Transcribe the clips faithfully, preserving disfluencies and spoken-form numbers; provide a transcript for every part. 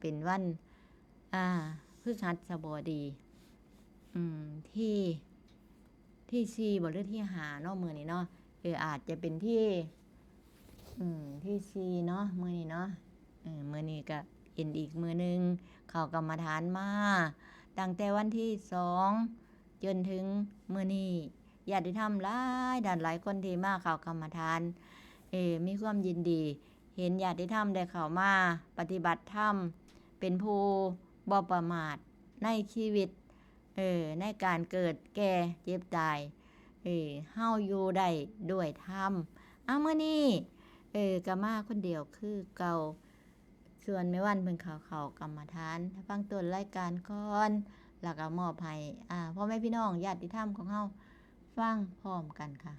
เป็นวัน อ่า พฤหัสบดี อืม ที่ ที่สี่บ่หรือที่ห้าเนาะ มื้อนี้เนาะ เออ อาจจะเป็นที่ อืม ที่สี่เนาะ มื้อนี้เนาะ เออ มื้อนี้ก็เป็นอีกมื้อหนึ่ง เข้ากรรมฐานมา ตั้งแต่วันที่สอง จนถึงมื้อนี้ ญาติธรรมหลายท่านหลายคนที่มาเข้ากรรมฐาน เออ มีความยินดี เห็นญาติธรรมได้เข้ามาปฏิบัติธรรม เป็นผู้บ่ประมาทในชีวิต เออ ในการเกิดแก่เจ็บตาย เออ เฮาอยู่ได้ด้วยธรรม อ่ะ มื้อนี้ เออ ก็มาคนเดียวคือเก่า ส่วนแม่วันเพิ่นเข้า เข้ากรรมฐาน ฟังต้นรายการก่อน แล้วก็มอบให้ อ่า พ่อแม่พี่น้องญาติธรรมของเฮาฟังพร้อมกันค่ะ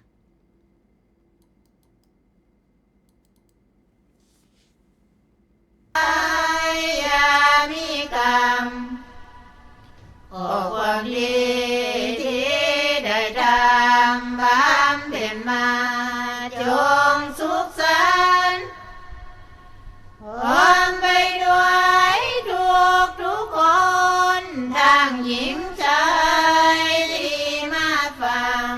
อย่ามีกรรม ขอความดีที่ได้ทำบำเพ็ญมา จงสุขสันต์ พร้อมไปด้วยทุกทุกๆคน ทั้งหญิงชายที่มาฟัง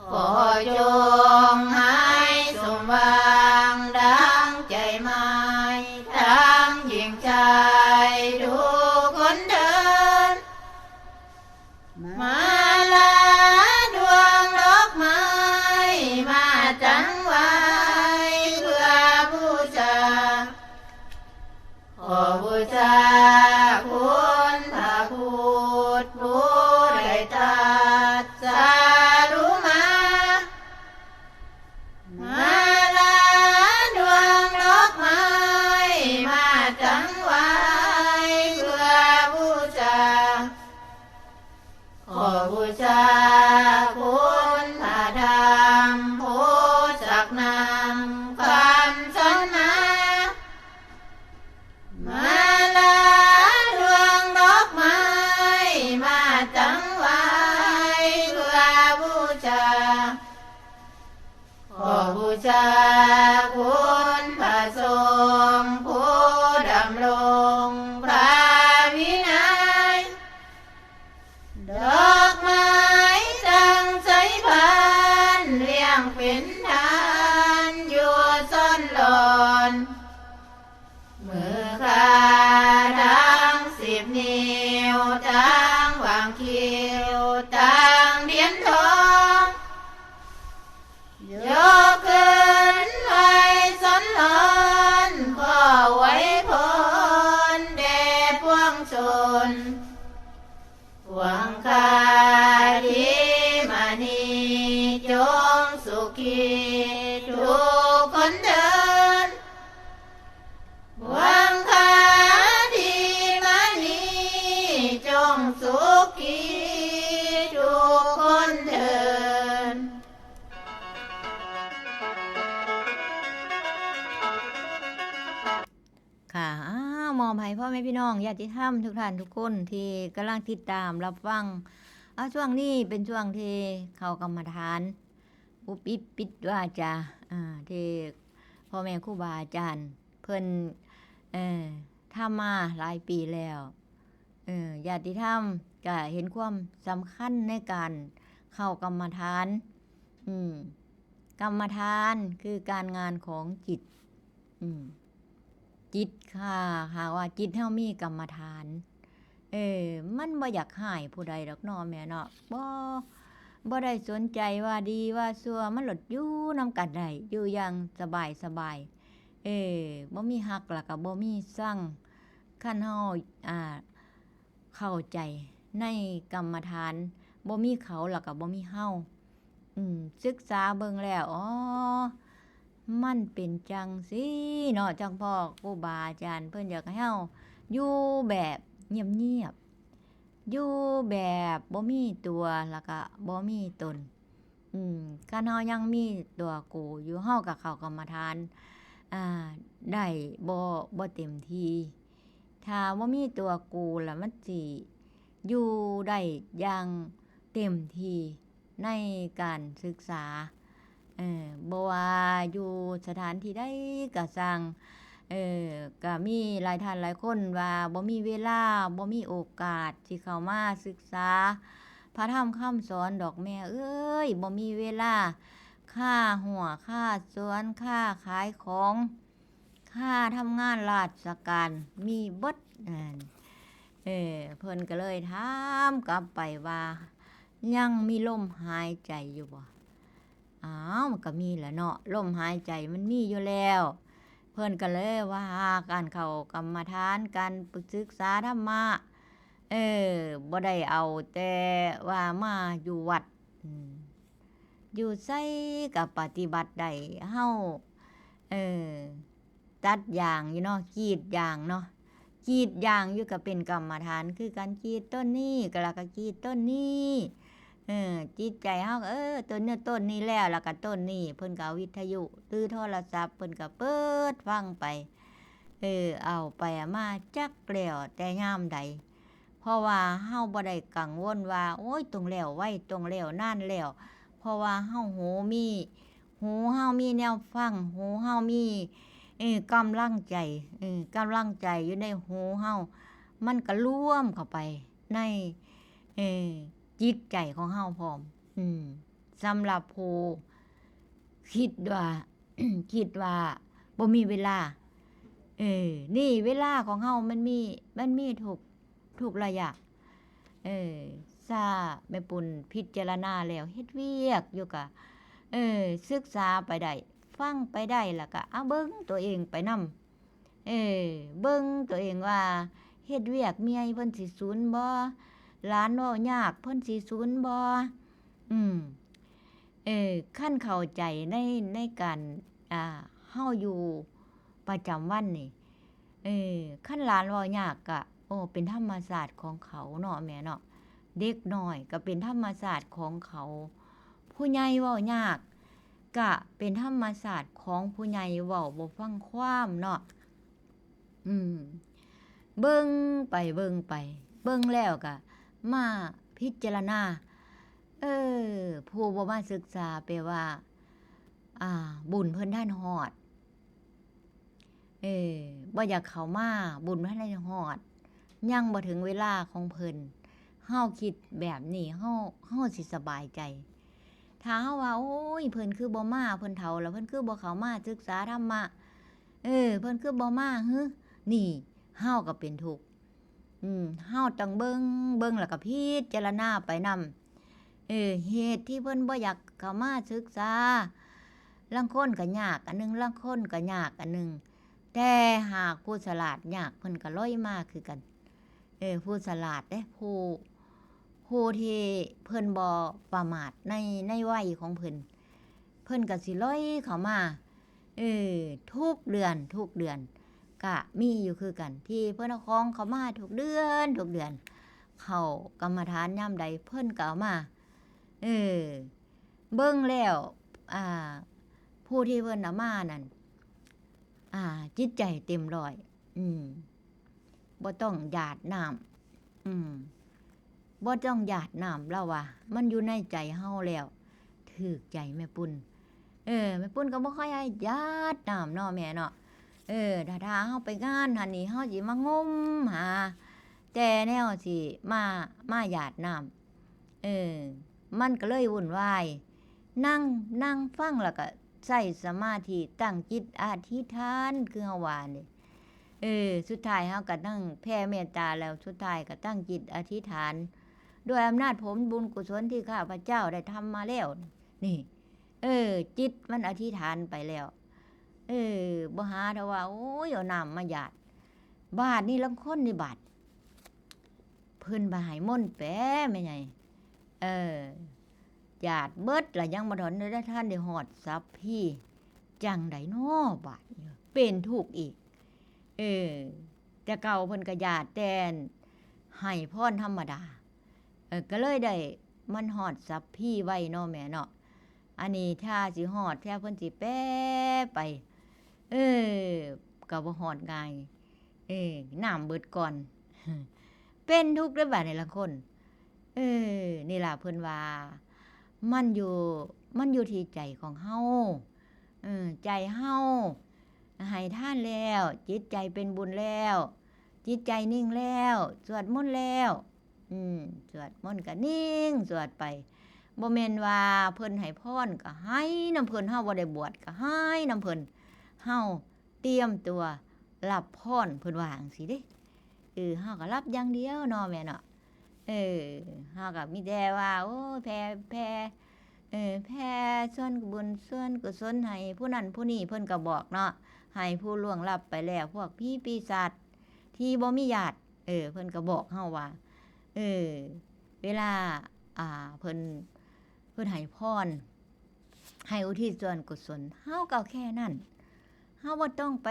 ขอจงให้สมหวังดังใจหมาย ทั้งหญิงชายทุกคนเทิน มาลาดวงดอกไม้ มาจังไว้เพื่อบูชา ขอบูชาคุณพระพุทธผู้ได้ตรัสรู้มา มาลาดวงดอกไม้ มาจังไว้เพื่อบูชา ขอบูชาคุณพระธรรมผู้สักนำคำสอนมา มาลาดวงดอกไม้ มาจังไว้เพื่อบูชา ขอบูชาคุณพระสงฆ์ผู้ดำรงพระวินัย ดอกไม้จังใสบานเรียงเป็นทานอยู่ซ้อนหลอน มือข้าทั้งสิบนิ้ว ทั้งหว่างคิ้ว ทั้งเดียนทอง ยกขึ้นไหว้สันหลอน ขออวยพรแด่ปวงชน หวังคาดีมานีจงสุขีทุกคนเทิน หวังคาดีมานีจงสุขีทุกคนเทิน ค่ะ อ้าว มอบให้พ่อแม่พี่น้องญาติธรรมทุกท่านทุกคนที่กำลังติดตามรับฟัง อ่า ช่วงนี้เป็นช่วงที่เข้ากรรมฐาน อุบอิบปิดวาจา อ่า ที่พ่อแม่ครูบาอาจารย์เพิ่น เอ่อ ทำมาหลายปีแล้ว เอ่อ ญาติธรรมก็เห็นความสำคัญในการเข้ากรรมฐาน อืม กรรมฐานคือการงานของจิต อืม จิตค่ะ หากว่าจิตเฮามีกรรมฐาน เออ มันบ่อยากฮ้ายผู้ใดดอกเนาะแม่เนาะ บ่ บ่ได้สนใจว่าดีว่าชั่ว มันโลดอยู่นำกันได้ อยู่อย่างสบายสบาย เออ บ่มีฮักแล้วก็บ่มีซัง คันเฮา อ่า เข้าใจในกรรมฐาน บ่มีเขาแล้วก็บ่มีเฮา อืม ศึกษาเบิ่งแล้ว อ๋อ มันเป็นจั่งซี้เนาะ จั่งพ่อครูบาอาจารย์เพิ่นอยากให้เฮาอยู่แบบเงียบๆ อยู่แบบบ่มีตัวแล้วก็บ่มีตน อืม คันเฮายังมีตัวกูอยู่ เฮาก็เข้ากรรมฐาน อ่า ได้บ่ บ่เต็มที่ ถ้าบ่มีตัวกูแล้วมันสิอยู่ได้อย่างเต็มที่ในการศึกษา เอ่อ บ่ว่าอยู่สถานที่ใดก็ซ่าง เออ ก็มีหลายท่านหลายคนว่าบ่มีเวลา บ่มีโอกาสสิเข้ามาศึกษาพระธรรมคำสอนดอกแม่เอ้ย บ่มีเวลา ค่าหัว ค่าสวน ค่าขายของ ค่าทำงานราชการ มีเบิด นั่น เออ เพิ่นก็เลยถามกลับไปว่า ยังมีลมหายใจอยู่บ่ อ้าว มันก็มีแหละเนาะ ลมหายใจมันมีอยู่แล้ว เพิ่นก็เลยว่า การเข้ากรรมฐาน การศึกษาธรรมะ เออ บ่ได้เอาแต่ว่ามาอยู่วัด อืม อยู่ไสก็ปฏิบัติได้ เฮา เออ ตัดยางอยู่เนาะ กรีดยางเนาะ กรีดยางอยู่ก็เป็นกรรมฐานคือกัน กรีดต้นนี้ก็แล้วก็กรีดต้นนี้ เออ จิตใจเฮาก็ เออ ต้นนี้ ต้นนี้แล้ว แล้วก็ต้นนี้ เพิ่นก็เอาวิทยุหรือโทรศัพท์ เพิ่นก็เปิดฟังไป เออ เอาไปเอามาจักแล้วแต่ยามใด เพราะว่าเฮาบ่ได้กังวลว่า โอ้ย ต้องแล้วไว ต้องแล้วนานแล้ว เพราะว่าเฮาหูมี หูเฮามีแนวฟัง หูเฮามี เออ กำลังใจ เออ กำลังใจอยู่ในหูเฮา มันก็รวมเข้าไปใน เออ จิตใจของเฮาพร้อม อืม สำหรับผู้คิดว่า คิดว่าบ่มีเวลา เออ นี่เวลาของเฮามันมี มันมีทุก ทุกระยะ เออ ซาแม่ปุ้นพิจารณาแล้ว เฮ็ดเวียกอยู่กะ เออ ศึกษาไปได้ ฟังไปได้ แล้วกะ เอาเบิ่งตัวเองไปนำ เออ เบิ่งตัวเองว่า เฮ็ดเวียกเมื่อยเพิ่นสิสูนบ่ หลานเว้ายากเพิ่นสิสูนบ่ อืม เออ คันเข้าใจใน ในการ อ่า เฮาอยู่ประจำวันนี่ เออ คันหลานเว้ายากกะ โอ้ เป็นธรรมชาติของเขาเนาะแม่เนาะ เด็กน้อยก็เป็นธรรมชาติของเขา ผู้ใหญ่เว้ายากกะเป็นธรรมชาติของผู้ใหญ่เว้าบ่ฟังความเนาะ อืม เบิ่งไปเบิ่งไป เบิ่งแล้วกะมาพิจารณา เออ ผู้บ่มาศึกษาแปลว่า อ่า บุญเพิ่นทันฮอด เออ บ่อยากเข้ามา บุญบ่ทันได้ฮอด ยังบ่ถึงเวลาของเพิ่น เฮาคิดแบบนี้ เฮา เฮาสิสบายใจ ถ้าเฮาว่า โอ้ย เพิ่นคือบ่มา เพิ่นเฒ่าแล้ว เพิ่นคือบ่เข้ามาศึกษาธรรมะ เออ เพิ่นคือบ่มาหึ นี่ เฮาก็เป็นทุกข์ อืม เฮาต้องเบิ่ง เบิ่งแล้วก็พิจารณาไปนำ เออ เหตุที่เพิ่นบ่อยากเข้ามาศึกษา ลางคนก็ยากอันหนึ่ง ลางคนก็ยากอันหนึ่ง แต่หากผู้ฉลาดยากเพิ่นก็ลอยมาคือกัน เออ ผู้ฉลาดเด้ ผู้ ผู้ที่เพิ่นบ่ประมาทใน ในวัยของเพิ่น เพิ่นก็สิลอยเข้ามา เออ ทุกเดือน ทุกเดือน ก็มีอยู่คือกัน ที่เพิ่นเอาของเข้ามาทุกเดือน ทุกเดือน เข้ากรรมฐานยามใดเพิ่นก็เอามา เออ เบิ่งแล้ว อ่า ผู้ที่เพิ่นเอามานั่น อ่า จิตใจเต็มร้อย อืม บ่ต้องหยาดน้ำ อืม บ่ต้องหยาดน้ำ ลาวว่า มันอยู่ในใจเฮาแล้ว ถืกใจแม่ปุ้น เออ แม่ปุ้นก็บ่ค่อยให้หยาดน้ำเนาะแม่เนาะ เออ ถ้า ถ้าเฮาไปงานหั่นนี่ เฮาสิมางมหา แต่แนวสิมา มาหยาดน้ำ เออ มันก็เลยวุ่นวาย นั่ง นั่งฟังแล้วก็ใช้สมาธิตั้งจิตอธิษฐานคือเฮาว่านี่ เออ สุดท้ายเฮาก็ตั้งแผ่เมตตาแล้ว สุดท้ายก็ตั้งจิตอธิษฐาน ด้วยอำนาจผลบุญกุศลที่ข้าพเจ้าได้ทำมาแล้ว นี่ เออ จิตมันอธิษฐานไปแล้ว เออ บ่หาแต่ว่า โอ้ย เอาน้ำมาหยาด บาดนี่ลางคนนี่บาด เพิ่นบ่ให้มนต์แปลแม่ใหญ่ เออ หยาดเบิดละยังบ่ทันได้ ทันได้ฮอดสัพพี จั่งใดน้อบาดนี่ เป็นทุกข์อีก เออ แต่เก่าเพิ่นก็หยาดแต่ให้พรธรรมดา เออ ก็เลยได้มันฮอดสัพพีไวเนาะแม่เนาะ อันนี้ถ้าสิฮอด ถ้าเพิ่นสิแปลไป เออ ก็บ่ฮอดง่าย เออ น้ำเบิดก่อน เป็นทุกข์เด้อบาดนี่ลางคน เออ นี่ล่ะเพิ่นว่า มันอยู่ มันอยู่ที่ใจของเฮา เออ ใจเฮา ให้ทานแล้ว จิตใจเป็นบุญแล้ว จิตใจนิ่งแล้ว สวดมนต์แล้ว อืม สวดมนต์ก็นิ่งสวดไป บ่แม่นว่าเพิ่นให้พรก็ให้นำเพิ่น เฮาบ่ได้บวชก็ให้นำเพิ่น เฮาเตรียมตัวรับพร เพิ่นว่าจั่งซี้เด้ เออ เฮาก็รับอย่างเดียวเนาะแม่เนาะ เออ เฮาก็มีแต่ว่า โอ้ แผ่ แผ่ เออ แผ่ส่วนบุญส่วนกุศลให้ผู้นั้นผู้นี้ เพิ่นก็บอกเนาะ ให้ผู้ล่วงลับไปแล้ว พวกผีปีศาจที่บ่มีญาติ เออ เพิ่นก็บอกเฮาว่า เออ เวลา อ่า เพิ่น เพิ่นให้พร ให้อุทิศส่วนกุศล เฮาก็แค่นั้น เฮาบ่ต้องไป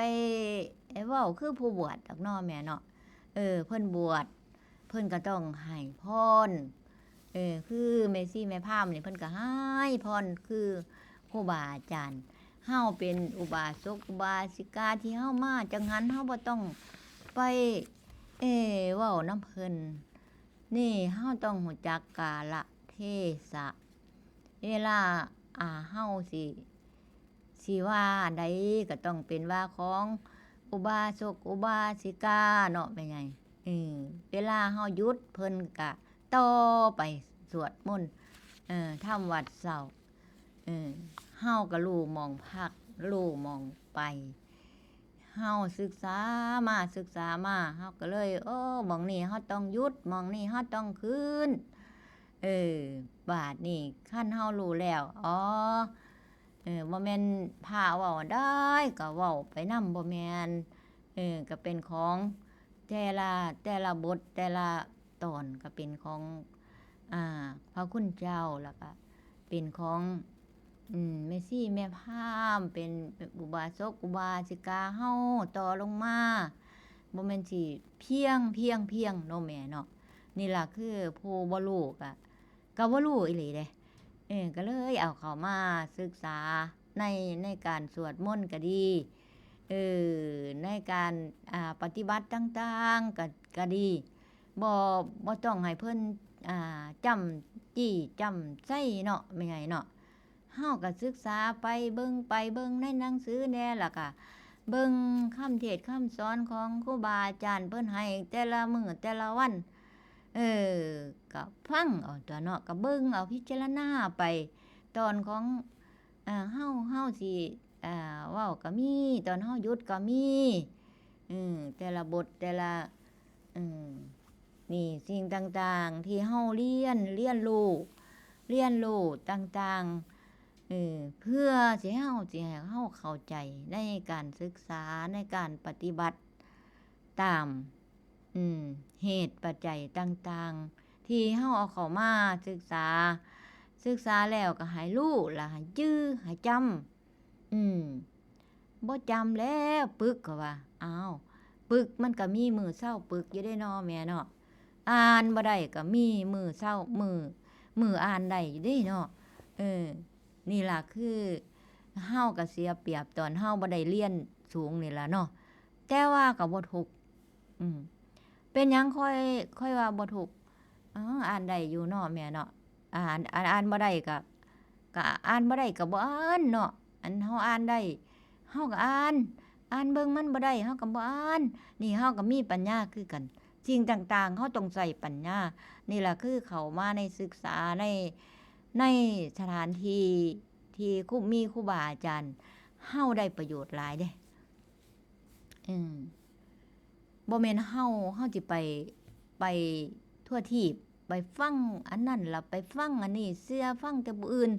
เว้าคือผู้บวชดอกเนาะแม่เนาะ เออ เพิ่นบวช เพิ่นก็ต้องให้พร เออ คือแม่ชีแม่พราหมณ์นี่เพิ่นก็ให้พร คือครูบาอาจารย์ เฮาเป็นอุบาสกอุบาสิกาที่เฮามาจั่งหั้น เฮาบ่ต้องไป เออ เว้านำเพิ่น นี่เฮาต้องรู้จักกาลเทศะ เวลา อ่า เฮาสิ สิว่าใดก็ต้องเป็นว่าของอุบาสกอุบาสิกาเนาะแม่ใหญ่ เออ เวลาเฮาหยุดเพิ่นก็ต่อไปสวดมนต์ เออ ทำวัตรเช้า เออ เฮาก็รู้หม่องพัก รู้หม่องไป เฮาศึกษามา ศึกษามา เฮาก็เลย โอ้ หม่องนี้เฮาต้องหยุด หม่องนี้เฮาต้องคืน เออ บาดนี้คันเฮารู้แล้ว อ๋อ เออ บ่แม่นพระเว้าได้ก็เว้าไปนำ บ่แม่น เออ ก็เป็นของแต่ละ แต่ละบท แต่ละตอนก็เป็นของ อ่า พระคุณเจ้า แล้วก็เป็นของ อืม แม่ชีแม่พราหมณ์ เป็น เป็นอุบาสกอุบาสิกาเฮาต่อลงมา บ่แม่นสิเพียง เพียง เพียงเนาะแม่เนาะ นี่ล่ะคือผู้บ่รู้ก็ ก็บ่รู้อีหลีเด้ เออ ก็เลยเอาเข้ามาศึกษาใน ในการสวดมนต์ก็ดี เออ ในการ อ่า ปฏิบัติต่างๆ ก็ ก็ดี บ่ บ่ต้องให้เพิ่น อ่า จ้ำจี้จ้ำไส้เนาะ แม่ใหญ่เนาะ เฮาก็ศึกษาไป เบิ่งไป เบิ่งในหนังสือแหน่ แล้วก็เบิ่งคำเทศน์คำสอนของครูบาอาจารย์เพิ่นให้แต่ละมื้อแต่ละวัน เออ ก็ฟังเอาตั่วเนาะ ก็เบิ่งเอา พิจารณาไป ตอนของ อ่า เฮา เฮาสิ อ่า เว้าก็มี ตอนเฮาหยุดก็มี อืม แต่ละบท แต่ละ อืม นี่สิ่งต่างๆ ที่เฮาเรียน เรียนรู้ เรียนรู้ต่างๆ เออ เพื่อสิเฮา สิให้เฮาเข้าใจในการศึกษา ในการปฏิบัติตาม อืม เหตุปัจจัยต่างๆ ที่เฮาเอาเข้ามาศึกษา ศึกษาแล้วก็ให้รู้ แล้วให้จื่อ ให้จำ อืม บ่จำแล้วปึก เขาว่า อ้าว ปึกมันก็มีมื้อเซาปึกอยู่เด้เนาะแม่เนาะ อ่านบ่ได้ก็มีมื้อเซา มื้อ มื้ออ่านได้อยู่เด้เนาะ เออ นี่ล่ะคือเฮาก็เสียเปรียบตอนเฮาบ่ได้เรียนสูงนี่ล่ะเนาะ แต่ว่าก็บ่ทุกข์ อืม เป็นหยังค่อย ค่อยว่าบ่ทุกข์ อ๋อ อ่านได้อยู่เนาะแม่เนาะ อ่าน อ่าน อ่านบ่ได้ก็ ก็อ่านบ่ได้ก็บ่อ่านเนาะ อันเฮาอ่านได้ เฮาก็อ่าน อ่านเบิ่งมันบ่ได้ เฮาก็บ่อ่าน นี่เฮาก็มีปัญญาคือกัน สิ่งต่างๆ เฮาต้องใช้ปัญญา นี่ล่ะคือเข้ามาในศึกษาใน ในสถานที่ที่ครู มีครูบาอาจารย์ เฮาได้ประโยชน์หลายเด้ อืม บ่แม่นเฮา เฮาสิไป ไปทั่วทีป ไปฟังอันนั้นล่ะ ไปฟังอันนี้ เชื่อฟังแต่ผู้อื่น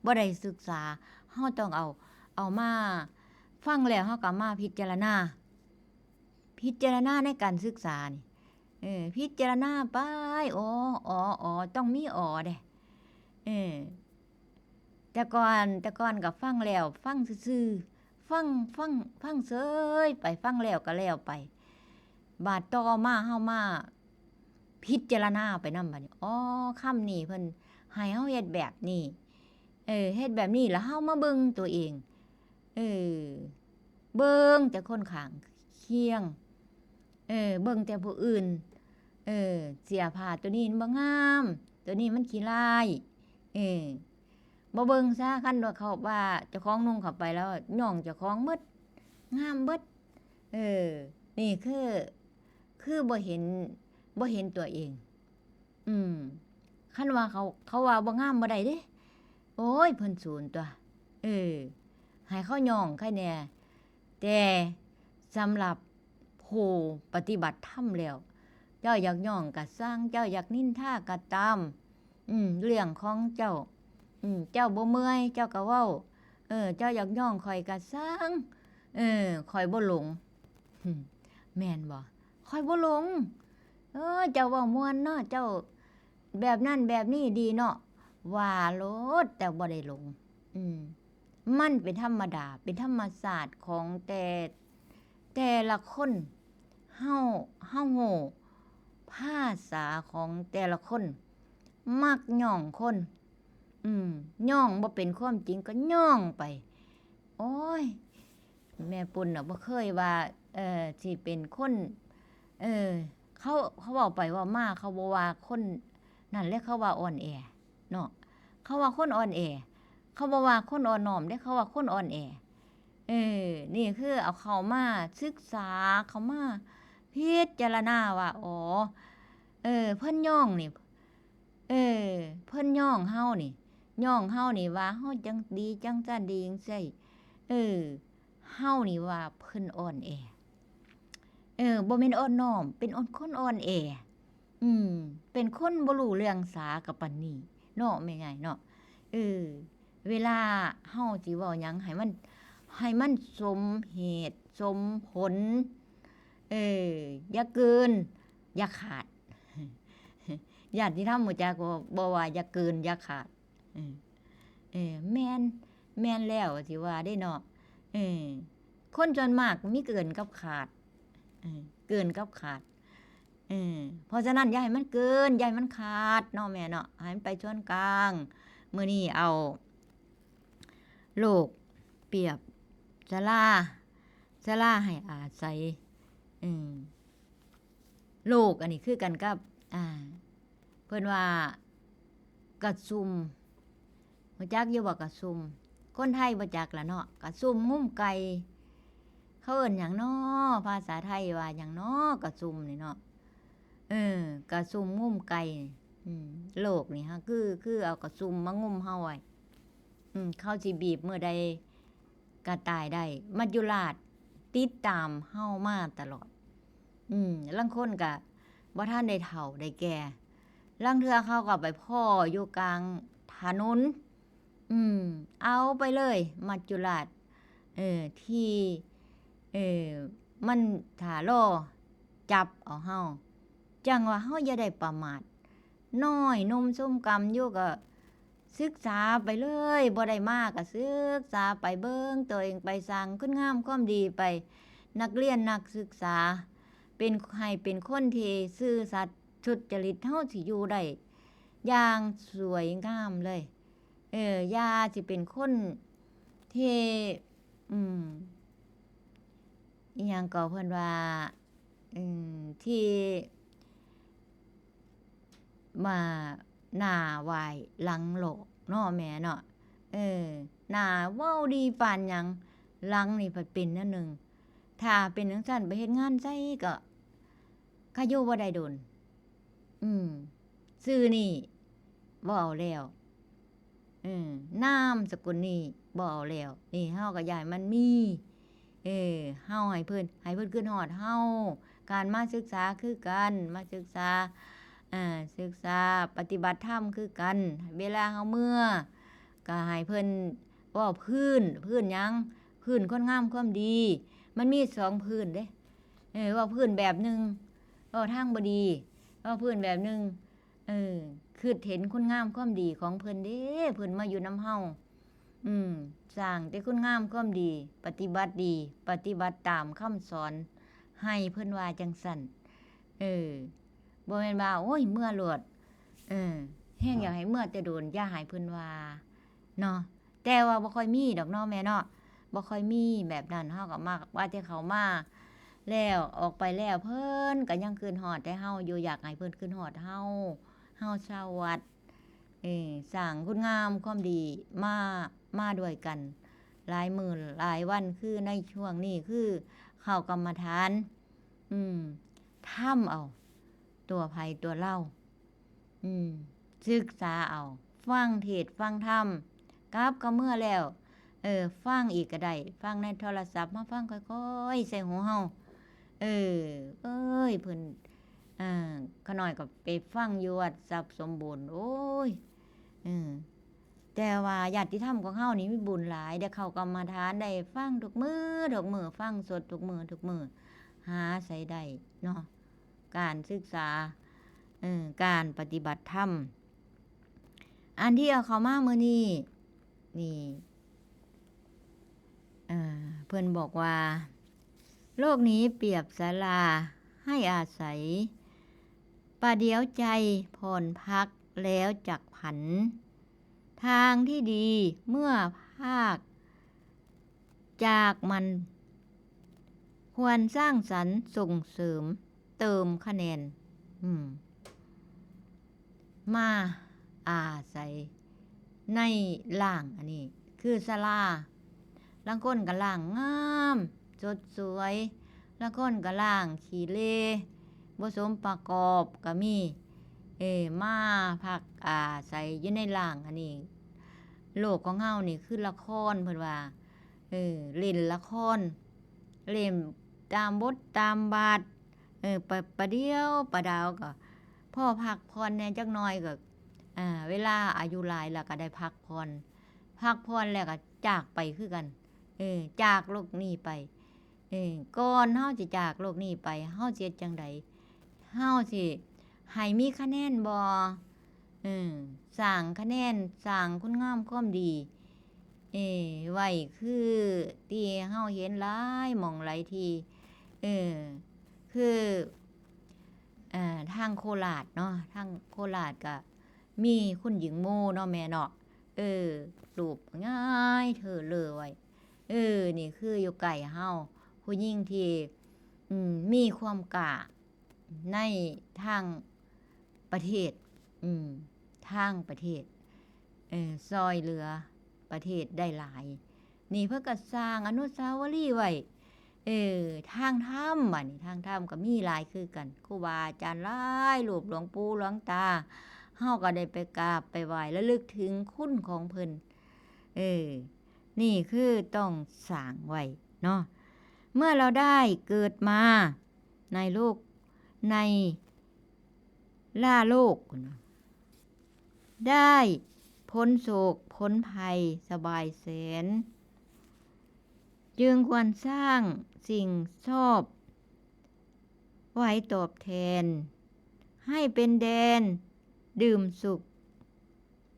บ่ได้ศึกษา เฮาต้องเอา เอามาฟังแล้ว เฮาก็เอามาพิจารณา พิจารณาในการศึกษานี่ เออ พิจารณาไป อ๋อ อ๋อ อ๋อ ต้องมี อ๋อ เด้ เออ แต่ก่อน แต่ก่อนก็ฟังแล้ว ฟังซื่อๆ ฟัง ฟัง ฟังเฉยไป ฟังแล้วก็แล้วไป บาดต่อมาเฮามาพิจารณาไปนำบัดนี้ อ๋อ คำนี้เพิ่นให้เฮาเฮ็ดแบบนี้ เออ เฮ็ดแบบนี้ แล้วเฮามาเบิ่งตัวเอง เออ เบิ่งแต่คนข้างเคียง เออ เบิ่งแต่ผู้อื่น เออ เสื้อผ้าตัวนี้มันบ่งาม ตัวนี้มันขี้ร้าย เออ บ่เบิ่งซะ คันว่าเขาว่าเจ้าของนุ่งเข้าไปแล้วย่องเจ้าของหมด งามเบิด เออ นี่คือ คือบ่เห็น บ่เห็นตัวเอง อืม คันว่าเขา เขาว่าบ่งามบ่ได้เด้ โอ้ย เพิ่นสูนตั๊ว เออ ให้เขาย้องใครแหน่ แต่สำหรับผู้ปฏิบัติธรรมแล้ว เจ้าอยากย้องกะซ่าง เจ้าอยากนินทากะตาม อืม เรื่องของเจ้า อืม เจ้าบ่เมื่อย เจ้าก็เว้า เออ เจ้าอยากย้องข้อยกะซ่าง เออ ข้อยบ่หลง หึ แม่นบ่ ข้อยบ่หลง เออ เจ้าเว้าม่วนเนาะ เจ้าแบบนั้นแบบนี้ดีเนาะ ว่าโลด แต่บ่ได้หลง อืม มันเป็นธรรมดา เป็นธรรมชาติของแต่ แต่ละคน เฮา เฮาฮู้ภาษาของแต่ละคน มักย้องคน อืม ย้องบ่เป็นความจริงก็ย้องไป โอ้ย แม่ปุ้นน่ะบ่เคยว่า เอ่อ สิเป็นคน เอ่อ เขา เขาเว้าไปเว้ามา เขาบ่ว่าคนนั่นเลย เขาว่าอ่อนแอเนาะ เขาว่าคนอ่อนแอ เขาบ่ว่าคนอ่อนน้อมเด้ เขาว่าคนอ่อนแอ เออ นี่คือเอาเข้ามาศึกษา เข้ามาพิจารณาว่า อ๋อ เออ เพิ่นย้องนี่ เออ เพิ่นย้องเฮานี่ ย้องเฮานี่ว่าเฮาจั่งดีจั่งซั้นดีจั่งซี้ เออ เฮานี่ว่าเพิ่นอ่อนแอ เออ บ่แม่นอ่อนน้อม เป็นอ่อน คนอ่อนแอ อืม เป็นคนบ่รู้เรื่องสากับปานนี้เนาะ แม่ใหญ่เนาะ เออ เวลาเฮาสิเว้าหยังให้มัน ให้มันสมเหตุสมผล เออ อย่าเกิน อย่าขาด ญาติธรรมรู้จักบ่ บ่ว่าอย่าเกินอย่าขาด เออ เออ แม่น แม่นแล้วสิว่าเด้เนาะ เออ คนส่วนมากมีเกินกับขาด เออ เกินกับขาด เออ เพราะฉะนั้นอย่าให้มันเกิน อย่าให้มันขาดเนาะแม่เนาะ ให้มันไปส่วนกลาง มื้อนี้เอา โลกเปรียบศาลา ศาลาให้อาศัย เออ โลกอันนี้คือกันกับ อ่า เพิ่นว่ากระซุม รู้จักอยู่บ่กระซุม คนไทยบ่จักล่ะเนาะ กระซุมงุ้มไก่ เขาเอิ้นหยังน้อ ภาษาไทยว่าหยังน้อกระซุมนี่เนาะ เออ กระซุมงุ้มไก่ อืม โลกนี่ฮะ คือ คือเอากระซุมมางุ้มเฮาไว้ อืม เขาสิบีบมื้อใดก็ตายได้ มัจจุราชติดตามเฮามาตลอด อืม ลางคนก็บ่ทันได้เฒ่าได้แก่ ลางเทื่อเขาก็ไปพ้ออยู่กลางถนน อืม เอาไปเลย มัจจุราช เออ ที่ เออ มันถ่ารอจับเอาเฮา จั่งว่าเฮาอย่าได้ประมาท น้อยหนุ่มซุ่มกำอยู่ก็ศึกษาไปเลย บ่ได้มาก็ศึกษาไป เบิ่งตัวเองไป สร้างคุณงามความดีไป นักเรียนนักศึกษา เป็น ให้เป็นคนที่ซื่อสัตย์สุจริต เฮาสิอยู่ได้อย่างสวยงามเลย เออ อย่าสิเป็นคนที่ อืม อิหยังก็เพิ่นว่า อืม ที่ มาหน้าไหว้หลังหลอกเนาะแม่เนาะ เออ หน้าเว้าดีปานหยัง หลังนี่ผัดเป็นแนวหนึ่ง ถ้าเป็นจั่งซั้นไปเฮ็ดงานไสก็ ก็อยู่บ่ได้โดน อืม ชื่อนี่บ่เอาแล้ว เออ นามสกุลนี่บ่เอาแล้ว นี่เฮาก็ย้ายมันมี เออ เฮาให้เพิ่น ให้เพิ่นคิดฮอดเฮา การมาศึกษาคือกัน มาศึกษา อ่า ศึกษาปฏิบัติธรรมคือกัน เวลาเฮาเมือ ก็ให้เพิ่นเว้าพื้น พื้นหยัง พื้นคนงามความดี มันมีสองพื้นเด้ เออ เว้าพื้นแบบหนึ่ง เว้าทางบ่ดี เว้าพื้นแบบหนึ่ง เออ คิดเห็นคุณงามความดีของเพิ่นเด้ เพิ่นมาอยู่นำเฮา อืม สร้างแต่คุณงามความดี ปฏิบัติดี ปฏิบัติตามคำสอน ให้เพิ่นว่าจั่งซั้น เออ บ่แม่นว่า โอ้ย เมือโลด เออ แฮ่งอยากให้เมือแต่โดน อย่าให้เพิ่นว่า เนาะ แต่ว่าบ่ค่อยมีดอกเนาะแม่เนาะ บ่ค่อยมีแบบนั้น เฮาก็มักว่าแต่เข้ามาแล้ว ออกไปแล้ว เพิ่นก็ยังคิดฮอดแต่เฮาอยู่ อยากให้เพิ่นคิดฮอดเฮา เฮาชาววัด เออ สร้างคุณงามความดีมา มาด้วยกัน หลายมื้อหลายวัน คือในช่วงนี้คือเข้ากรรมฐาน อืม ทำเอา ตัวไผตัวลาว อืม ศึกษาเอา ฟังเทศน์ฟังธรรม กลับเข้าเมือแล้ว เออ ฟังอีกก็ได้ ฟังในโทรศัพท์ มาฟังค่อยๆ ใส่หูเฮา เออ เอ้ย เพิ่น อ่า ข้าน้อยก็ไปฟังอยู่วัดทรัพย์สมบูรณ์ โอ้ย เออ แต่ว่าญาติธรรมของเฮานี่มีบุญหลาย ได้เข้ากรรมฐาน ได้ฟังทุกมื้อทุกมื้อ ฟังสดทุกมื้อทุกมื้อ หาใส่ได้เนาะ การศึกษา เออ การปฏิบัติธรรม อันที่เอาเข้ามามื้อนี้ นี่ อ่า เพิ่นบอกว่า โลกนี้เปรียบศาลาให้อาศัย ประเดี๋ยวใจผ่อนพักแล้วจักผัน ทางที่ดีเมื่อพากจากมัน ควรสร้างสรรค์ส่งเสริมเติมคะแนน อืม มาอาศัยในล่างอันนี้ คือศาลา ลางคนก็ล่างงาม สดสวย ลางคนก็ล่างขี้เหร่ บ่สมประกอบก็มี เออ มาพักอาศัยอยู่ในล่างอันนี้ โลกของเฮานี่คือละคร เพิ่นว่า เออ เล่นละคร เล่นตามบทตามบาท เออ ประ ประเดี๋ยวประดาวก็ พอพักผ่อนแหน่จักหน่อยก็ อ่า เวลาอายุหลายแล้วก็ได้พักผ่อน พักผ่อนแล้วก็จากไปคือกัน เออ จากโลกนี้ไป เออ ก่อนเฮาสิจากโลกนี้ไป เฮาสิเฮ็ดจั่งใด เฮาสิให้มีคะแนนบ่ เออ สร้างคะแนน สร้างคุณงามความดี เออ ไว้คือที่เฮาเห็นหลายหม่องหลายที่ เออ คือ อ่า ทางโคราชเนาะ ทางโคราชก็มีคุณหญิงโมเนาะแม่เนาะ เออ รูปงายเท้อเล้อไว้ เออ นี่คืออยู่ใกล้เฮา ผู้หญิงที่ อืม มีความกล้าในทางประเทศ อืม ทางประเทศ เออ ซ่อยเหลือประเทศได้หลาย นี่เพิ่นก็สร้างอนุสาวรีย์ไว้ เออ ทางธรรม บัดนี้ทางธรรมก็มีหลายคือกัน ครูบาอาจารย์หลายรูป หลวงปู่หลวงตา เฮาก็ได้ไปกราบไปไหว้ระลึกถึงคุณของเพิ่น เออ นี่คือต้องสร้างไว้เนาะ เมื่อเราได้เกิดมาในโลก ในล่าโลก ได้พ้นโศกพ้นภัยสบายแสน จึงควรสร้างสิ่งชอบไว้ตอบแทน ให้เป็นแดนดื่มสุข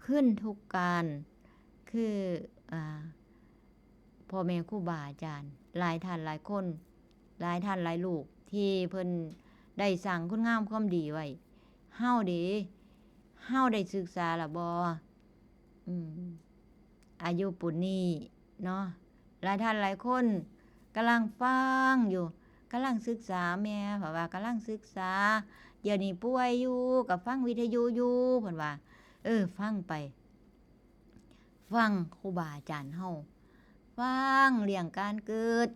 ขึ้นทุกการ คือ อ่า พ่อแม่ครูบาอาจารย์ หลายท่านหลายคน หลายท่านหลายรูป ที่เพิ่นได้สร้างคุณงามความดีไว้ เฮาเด้ เฮาได้ศึกษาละบ่ อืม อายุปูานนี้เนาะ หลายท่านหลายคนกำลังฟังอยู่ กำลังศึกษา แม่เพราะว่ากำลังศึกษา เดี๋ยวนี้ป่วยอยู่ ก็ฟังวิทยุอยู่ เพิ่นว่า เออ ฟังไป ฟังครูบาอาจารย์เฮา ฟังเรื่องการเกิด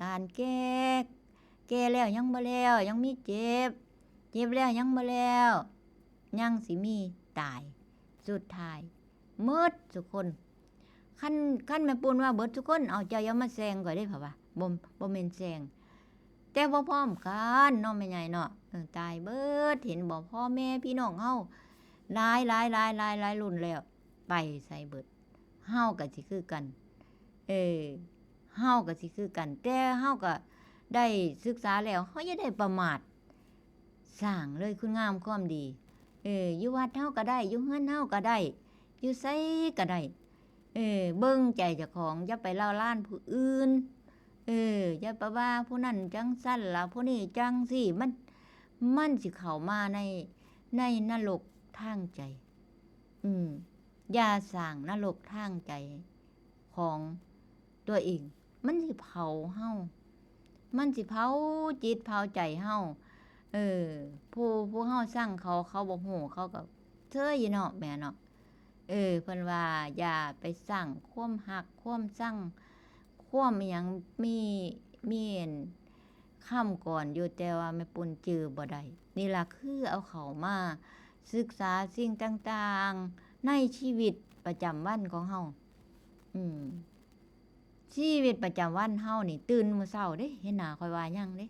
การแก่ แก่แล้วยังบ่แล้ว ยังมีเจ็บ เจ็บแล้วยังบ่แล้ว ยังสิมีตาย สุดท้าย หมดทุกคน คัน คันแม่ปูนว่าเบิดทุกคน เอา เจ้าอย่ามาแซงข้อยเด้ เพราะว่า บ่ บ่แม่นแซง แต่บ่พร้อมกันเนาะแม่ใหญ่เนาะ เออ ตายเบิด เห็นบ่ พ่อแม่พี่น้องเฮา หลายหลายหลายหลายหลายรุ่นแล้ว ไปไสเบิด เฮาก็สิคือกัน เออ เฮาก็สิคือกัน แต่เฮาก็ได้ศึกษาแล้ว เฮาอย่าได้ประมาท สร้างเลยคุณงามความดี เออ อยู่วัดเฮาก็ได้ อยู่เฮือนเฮาก็ได้ อยู่ไสก็ได้ เออ เบิ่งใจเจ้าของ อย่าไปเล่าร้านผู้อื่น เออ อย่าไปว่าผู้นั้นจั่งซั้นล่ะ ผู้นี้จั่งซี้ มัน มันสิเข้ามาใน ในนรกทางใจ อืม อย่าสร้างนรกทางใจของตัวเอง มันสิเผาเฮา มันสิเผาจิตเผาใจเฮา เออ ผู้ ผู้เฮาซังเขา เขาบ่ฮู้ เขาก็เซยอยู่เนาะ แม่เนาะ เออ เพิ่นว่าอย่าไปซังความฮักความซัง วมอิหยัง มี มีอัน คำกลอนอยู่ แต่ว่าแม่ปุ้นจื่อบ่ได้ นี่ล่ะคือเอาเข้ามาศึกษาสิ่งต่างๆ ในชีวิตประจำวันของเฮา อืม ชีวิตประจำวันเฮานี่ ตื่นมื้อเช้าเด้ เห็นหน้าค่อยว่าหยังเด้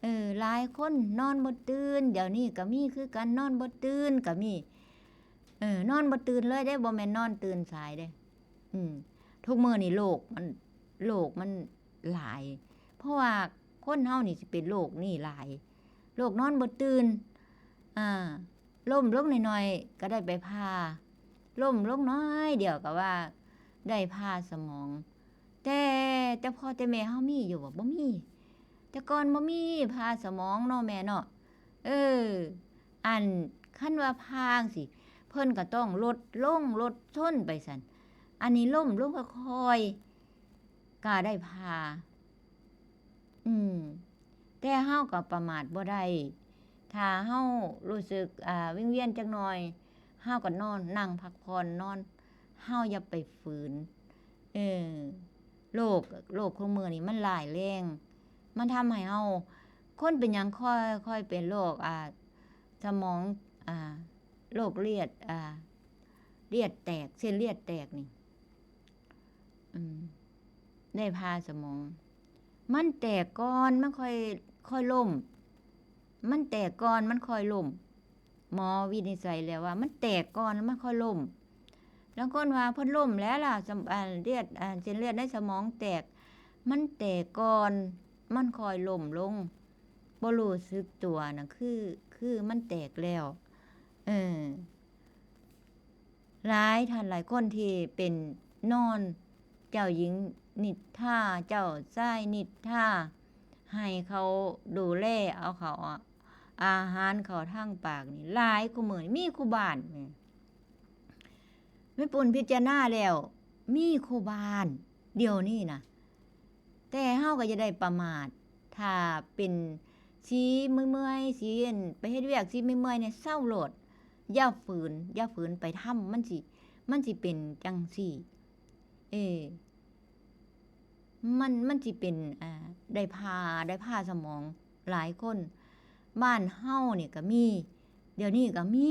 เออ หลายคนนอนบ่ตื่น เดี๋ยวนี้ก็มีคือกัน นอนบ่ตื่นก็มี เออ นอนบ่ตื่นเลยเด้ บ่แม่นนอนตื่นสายเด้ อืม ทุกมื้อนี่โรคมัน โรคมันหลาย เพราะว่าคนเฮานี่สิเป็นโรคนี่หลาย โรคนอนบ่ตื่น อ่า ล้มลงหน่อยๆ ก็ได้ไปผ่า ล้มลงน้อยเดียวก็ว่าได้ผ่าสมอง แต่ แต่พ่อแต่แม่เฮามีอยู่บ่ บ่มี แต่ก่อนบ่มีผ่าสมองเนาะแม่เนาะ เออ อัน คันว่าผ่าจั่งซี้ เพิ่นก็ต้องลดลงลดซนไปซั้น อันนี้ล้มลงค่อยๆ ก็ได้ผ่า อืม แต่เฮาก็ประมาทบ่ได้ ถ้าเฮารู้สึก อ่า วิงเวียนจักหน่อย เฮาก็นอน นั่งพักผ่อน นอน เฮาอย่าไปฝืน เออ โรค โรคของมื้อนี้มันร้ายแรง มันทำให้เฮา คนเป็นหยังค่อย ค่อยเป็นโรค อ่า สมอง อ่า โรคเลือด อ่า เลือดแตก เส้นเลือดแตกนี่ อืม ได้ผ่าสมอง มันแตกก่อน มันค่อย ค่อยล้ม มันแตกก่อน มันค่อยล้ม หมอวินิจฉัยแล้วว่ามันแตกก่อน มันค่อยล้ม ลางคนว่าเพิ่นล้มแล้วล่ะ สม- อ่า เลือด อ่า เส้นเลือดในสมองแตก มันแตกก่อน มันค่อยล้มลง บ่รู้สึกตัวน่ะ คือ คือมันแตกแล้ว เออ หลายท่านหลายคนที่เป็นนอน เจ้าหญิงนิทรา เจ้าชายนิทรา ให้เขาดูแลเอาเข้า อาหารเข้าทางปากนี่ หลายคู่มื้อนี่ มีคู่บ้านแหม แม่ปุ้นพิจารณาแล้ว มีคู่บ้าน เดี๋ยวนี้นะ แต่เฮาก็อย่าได้ประมาท ถ้าเป็นสีเมื่อยๆ สีอัน ไปเฮ็ดเวียกสีเมื่อยๆ เนี่ย เซาโลด อย่าฝืน อย่าฝืนไปทำ มันสิ มันสิเป็นจั่งซี้ เออ มัน มันสิเป็น อ่า ได้ผ่า ได้ผ่าสมอง หลายคน บ้านเฮานี่ก็มี เดี๋ยวนี้ก็มี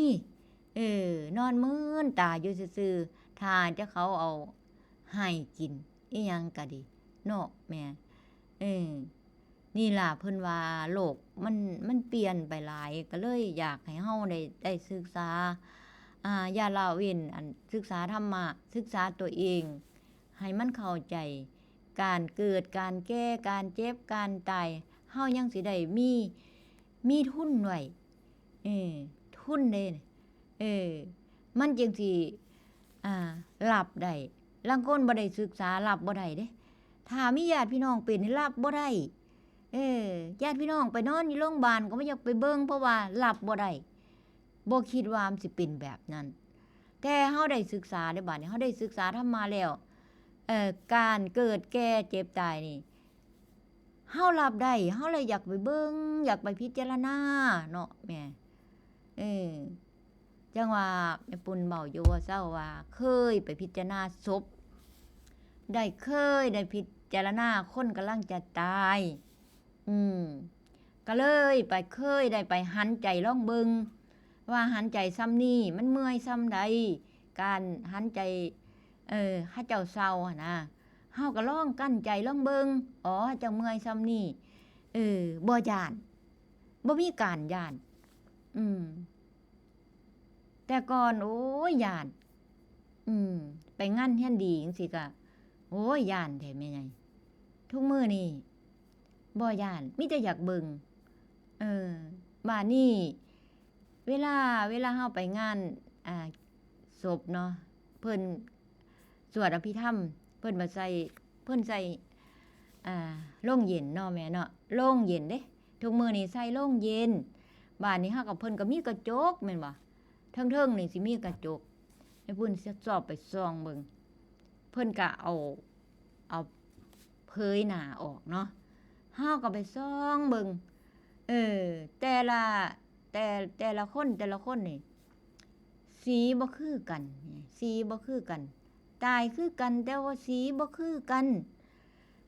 เออ นอนมืนตาอยู่ซื่อๆ ท่าจะเขาเอาให้กิน อิหยังก็ดี เนาะแม่ เออ นี่ล่ะเพิ่นว่าโลกมัน มันเปลี่ยนไปหลาย ก็เลยอยากให้เฮาได้ ได้ศึกษา อ่า อย่าละเว้น อัน ศึกษาธรรมะ ศึกษาตัวเอง ให้มันเข้าใจ การเกิด การแก่ การเจ็บ การตาย เฮายังสิได้มี มีทุนไว้ เออ ทุนเด้ เออ มันจั่งสิ อ่า รับได้ ลางคนบ่ได้ศึกษา รับบ่ได้เด้ ถ้ามีญาติพี่น้องเป็นนี่ รับบ่ได้ เออ ญาติพี่น้องไปนอนอยู่โรงบาลก็บ่อยากไปเบิ่ง เพราะว่ารับบ่ได้ บ่คิดว่ามันสิเป็นแบบนั้น แต่เฮาได้ศึกษาเด้ บัดนี้เฮาได้ศึกษาธรรมะแล้ว เอ่อ การเกิดแก่เจ็บตายนี่ เฮารับได้ เฮาเลยอยากไปเบิ่ง อยากไปพิจารณาเนาะแม่ เออ จั่งว่าแม่ปุ้นเว้าอยู่บ่เซาว่า เคยไปพิจารณาศพ ได้ เคยได้พิจารณาคนกำลังจะตาย อืม ก็เลยไป เคยได้ไปหันใจลองเบิ่ง ว่าหันใจส่ำนี้มันเมื่อยส่ำใด การหันใจ เออ เขาเจ้าเซาหั้นนะ เฮาก็ลองกั้นใจลองเบิ่ง อ๋อ เขาเจ้าเมื่อยส่ำนี้ เออ บ่ย้าน บ่มีการย้าน อืม แต่ก่อน โอ้ย ย้าน อืม ไปงานเฮือนดีจั่งซี้ก็ โอ้ย ย้านแท้แม่ใหญ่ ทุกมื้อนี่บ่ย้าน มีแต่อยากเบิ่ง เออ บาดนี้ เวลา เวลาเฮาไปงาน อ่า ศพเนาะ เพิ่นสวดอภิธรรม เพิ่นบ่ใส่ เพิ่นใส่ อ่า โลงเย็นเนาะแม่เนาะ โลงเย็นเด้ ทุกมื้อนี่ใส่โลงเย็น บาดนี้เฮาก็ เพิ่นก็มีกระจกแม่นบ่ เทิงๆ นี่สิมีกระจก แม่ปุ้นซอบไปส่องเบิ่ง เพิ่นก็เอา เอาเผยหน้าออกเนาะ เฮาก็ไปส่องเบิ่ง เออ แต่ละ แต่ แต่ละคน แต่ละคนนี่ สีบ่คือกัน สีบ่คือกัน ตายคือกัน แต่ว่าสีบ่คือกัน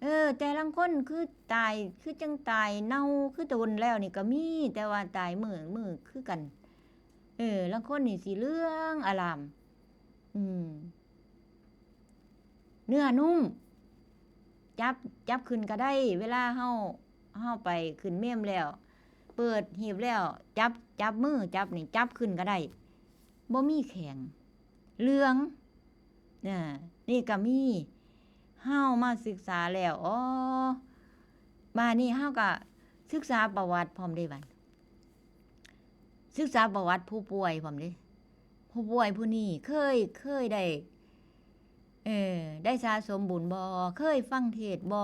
เออ แต่ลางคนคือตาย คือจั่งตายเน่า คือโดนแล้วนี่ก็มี แต่ว่าตายมื้อ มื้อคือกัน เออ ลางคนนี่สิเหลืองอร่าม อืม เนื้อนุ่ม จับ จับขึ้นก็ได้ เวลาเฮา เฮาไปขึ้นเมมแล้ว เปิดหีบแล้ว จับ จับมือ จับนี่ จับขึ้นก็ได้ บ่มีแข็ง เหลือง อ่า นี่ก็มี เฮามาศึกษาแล้ว อ๋อ บาดนี้เฮาก็ศึกษาประวัติพร้อมเด้บัด ศึกษาประวัติผู้ป่วยพร้อมเด้ ผู้ป่วยผู้นี้เคย เคยได้ เออ ได้สะสมบุญบ่ เคยฟังเทศน์บ่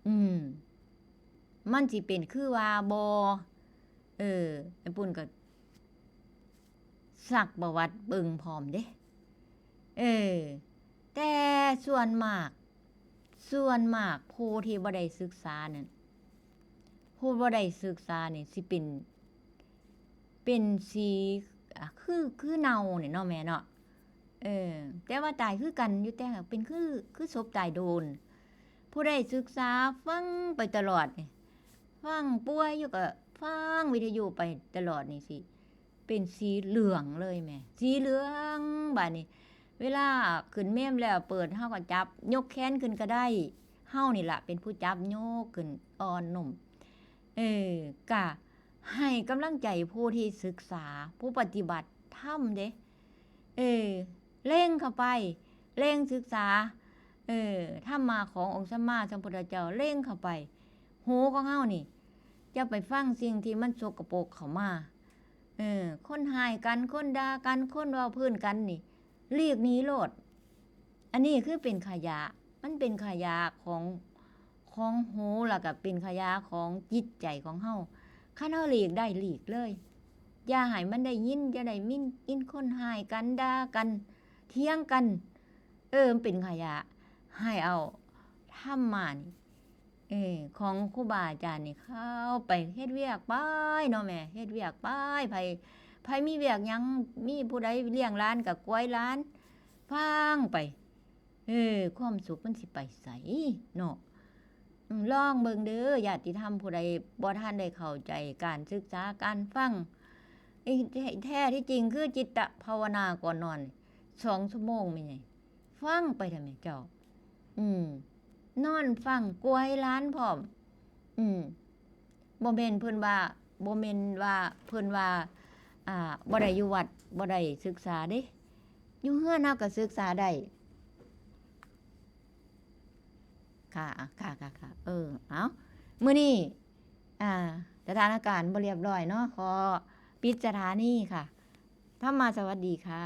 อืม มันสิเป็นคือว่าบ่ เออ ไอ้ปุ้นก็ซักประวัติเบิ่งพร้อมเด้ เออ แต่ส่วนมาก ส่วนมากผู้ที่บ่ได้ศึกษานั่น ผู้บ่ได้ศึกษานี่สิเป็น เป็นสี อ่ะ คือ คือเน่านี่เนาะแม่เนาะ เออ แต่ว่าตายคือกันอยู่ แต่เป็นคือ คือศพตายโดน ผู้ได้ศึกษาฟังไปตลอดนี่ ฟังป่วยอยู่ก็ฟังวิทยุไปตลอดนี่สิ เป็นสีเหลืองเลยแหม สีเหลือง บาดนี้ เวลาขึ้นเมมแล้วเปิด เฮาก็จับ ยกแขนขึ้นก็ได้ เฮานี่ล่ะเป็นผู้จับยกขึ้นอ่อนนุ่ม เออ กะให้กำลังใจผู้ที่ศึกษา ผู้ปฏิบัติธรรมเด้ เออ เล็งเข้าไป เล็งศึกษา เออ ธรรมะขององค์สัมมาสัมพุทธเจ้า เล็งเข้าไป หูของเฮานี่ อย่าไปฟังสิ่งที่มันสกปรกเข้ามา เออ คนฮ้ายกัน คนด่ากัน คนเว้าพื้นกันนี่ หลีกหนีโลด อันนี้คือเป็นขยะ มันเป็นขยะของ ของหู แล้วก็เป็นขยะของจิตใจของเฮา คันเฮาหลีกได้หลีกเลย อย่าให้มันได้ยิน อย่าได้มิน ยินคนฮ้ายกัน ด่ากัน เถียงกัน เออ มันเป็นขยะ ให้เอาธรรมะนี่ เออ ของครูบาอาจารย์นี่เข้าไปเฮ็ดเวียกไปเนาะแม่ เฮ็ดเวียกไป ไผ ไผมีเวียกหยัง มีผู้ใดเลี้ยงหลานก็กวยหลาน ฟังไป เออ ความสุขมันสิไปไสเนาะ อืม ลองเบิ่งเด้อ ญาติธรรมผู้ใดบ่ทันได้เข้าใจการศึกษาการฟัง ไอ้แท้ แท้ที่จริงคือจิตตภาวนาก่อนนอน สองชั่วโมงแม่ใหญ่ ฟังไปเถาะแม่เจ้า อืม นอนฟังกวยหลานพร้อม อืม บ่แม่นเพิ่นว่า บ่แม่นว่าเพิ่นว่า อ่า บ่ได้อยู่วัด บ่ได้ศึกษาเด้ อยู่เฮือนเฮาก็ศึกษาได้ ค่ะ ค่ะ ค่ะ ค่ะ เออ เอา มื้อนี้ อ่า สถานการณ์บ่เรียบร้อยเนาะ ขอปิดสถานีค่ะ ธรรมาสวัสดีค่ะ